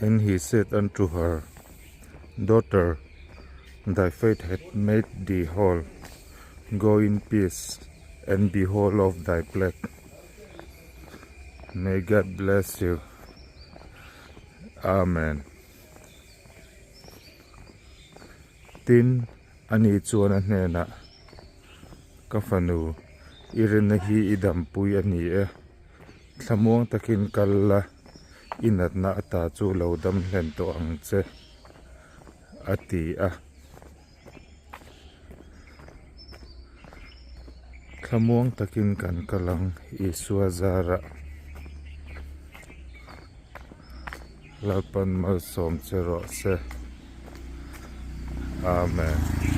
And he said unto her, Daughter, thy faith hath made thee whole, go in peace, and be whole of thy plague. May God bless you. Amen. Tin, ani chuan a hnenah, Ka fanu, i rinna hi i dampui a ni e. Thlamuang takin kal la, i natna ata chu lo dam hlen tawh ang che, a ti a. Thlamuang takin kan kal ang, Isua zarah. Lalpan malsawm che rawh se. Amen.